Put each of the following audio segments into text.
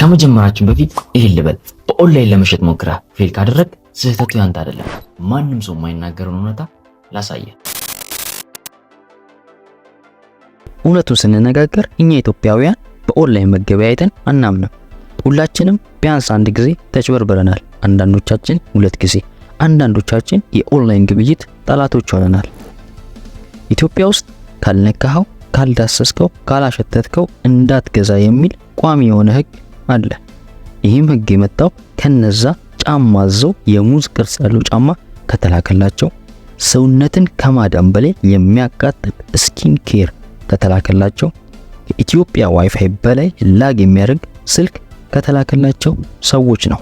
ከመጀመራችን በፊት ይህን ልበል፣ በኦንላይን ለመሸጥ ሞክረህ fail ካደረግክ ስህተቱ ያንተ አይደለም። ማንም ሰው የማይናገረውን እውነታ ላሳየህ። እውነቱን ስንነጋገር እኛ ኢትዮጵያውያን በኦንላይን መገበያየትን አናምንም። ሁላችንም ቢያንስ አንድ ጊዜ ተጭበርብረናል። አንዳንዶቻችን ሁለት ጊዜ፣ አንዳንዶቻችን የኦንላይን ግብይት ጠላቶች ሆነናል። ኢትዮጵያ ውስጥ ካልነካኸው፣ ካልዳሰስከው፣ ካላሸተትከው እንዳትገዛ የሚል ቋሚ የሆነ ሕግ አለ። ይህም ሕግ የመጣው ከነዛ ጫማ አዘው የሙዝ ቅርጽ ያለው ጫማ ከተላከላቸው፣ ሰውነትን ከማዳን በላይ የሚያቃጥል skin care ከተላከላቸው፣ ከኢትዮጵያ ዋይፋይ በላይ lag የሚያደርግ ስልክ ከተላከላቸው ሰዎች ነው።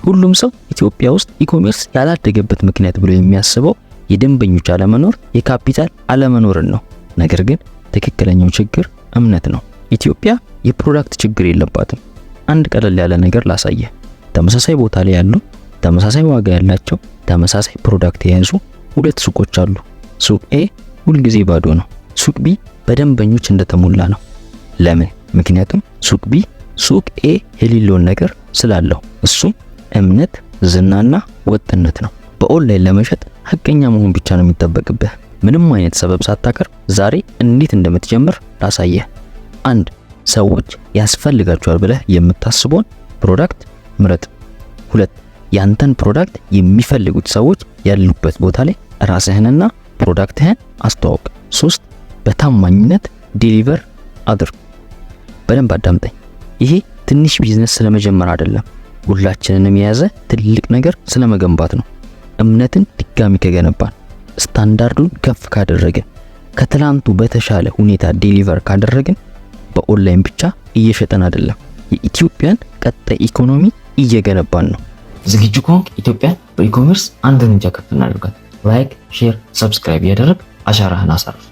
ሁሉም ሰው ኢትዮጵያ ውስጥ e-commerce ያላደገበት ምክንያት ብሎ የሚያስበው የደንበኞች አለመኖር፣ የካፒታል አለመኖርን ነው። ነገር ግን ትክክለኛው ችግር እምነት ነው። ኢትዮጵያ የ product ችግር የለባትም። አንድ ቀለል ያለ ነገር ላሳየህ። ተመሳሳይ ቦታ ላይ ያሉ፣ ተመሳሳይ ዋጋ ያላቸው፣ ተመሳሳይ product የያዙ ሁለት ሱቆች አሉ። ሱቅ A ሁልጊዜ ባዶ ነው። ሱቅ B በደንበኞች እንደተሞላ ነው። ለምን? ምክንያቱም ሱቅ B ሱቅ A የሌለውን ነገር ስላለው፣ እሱም እምነት፣ ዝናና ወጥነት ነው። በኦንላይን ለመሸጥ ሐቀኛ መሆን ብቻ ነው የሚጠበቅብህ። ምንም አይነት ሰበብ ሳታቀርብ ዛሬ እንዴት እንደምትጀምር ላሳየህ። አንድ፣ ሰዎች ያስፈልጋቸዋል ብለህ የምታስበውን product ምረጥ። ሁለት፣ ያንተን product የሚፈልጉት ሰዎች ያሉበት ቦታ ላይ ራስህንና product ህን አስተዋውቅ። ሶስት፣ በታማኝነት deliver አድርግ። በደንብ አዳምጠኝ። ይሄ ትንሽ ቢዝነስ ስለመጀመር አይደለም፣ ሁላችንንም የያዘ ትልቅ ነገር ስለመገንባት ነው። እምነትን ድጋሚ ከገነባን፣ ስታንዳርዱን ከፍ ካደረግን፣ ከትላንቱ በተሻለ ሁኔታ deliver ካደረግን በኦንላይን ብቻ እየሸጠን አይደለም፣ የኢትዮጵያን ቀጣይ ኢኮኖሚ እየገነባን ነው። ዝግጁ ከሆንክ ኢትዮጵያን በ e-commerce አንድ እርምጃ ከፍ እናድርጋት። Like፣ share፣ subscribe እያደረግህ አሻራህን አሳርፍ።